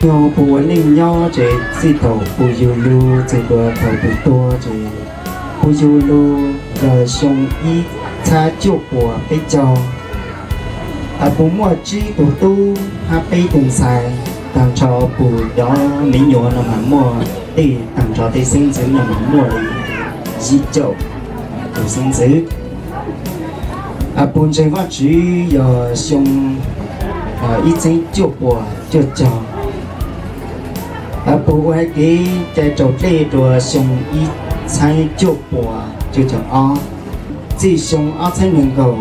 Nyob puv ua neej nyob ces txij thaum puv yug lug txug dua thaum puv tuag ces puv yug lug yog xyoo ib txhiab cuaj puas peb caug. Puv muaj tsib tug tub hab peb tug ntxhais, taag nrho puv cov me nyuam no mas muaj tej, taag nrho tej xeeb ntxwv no mas muaj li yim caum tug xeeb ntxwv. Puv ntseeg Vaajtswv yog xyoo ib txhiab cuaj puas cuaj caug. Puv ua haiv kev cai raus dlej rua xyoo ib txhiab cuaj puas cuaj caug ob. Txij xyoo ob txhiab nees nkaum,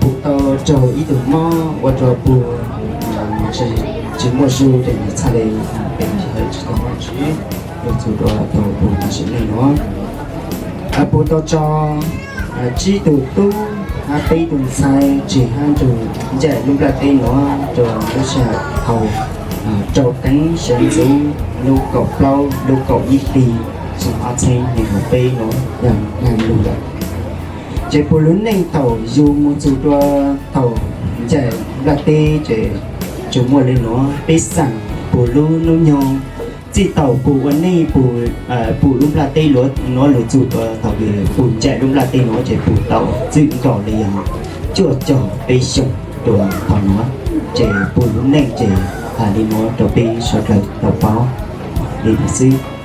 puv tau raug ib tug mob ua rua puv tsi muaj zug rua nwg txhaj le pe hawm tsi tau Vaajtswv, lug txug dua thaum puv tau sim neej nuav. Puv tau tso tsib tug tub hab peb tug ntxhais tsi hab nrug ncaim lub nplaj teb nuav rua lub sij hawm thaus rau teev sawv ntxuv lub kaum plaub lub kaum ib hli xyoo ob txhiab nees nkaum peb nuav yog nkaag lug lawm. Ces puv lub neej thaum yug moog txug dua thaum ncaim nplaj teb ces tsi muaj le nuav. Peb xaam puv lub hnub nyoog txij thaum puv ua neej puv lub nplaj teb nuav lug txug dua thaum puv ncaim lub nplaj teb nuav ces puv tau txwm nkaus le yog cuaj caug peb xyoos dua thaum nuav. Ces puv lub neej ces has le nuav rua peb suav dlawg tau paub le nuav xwb.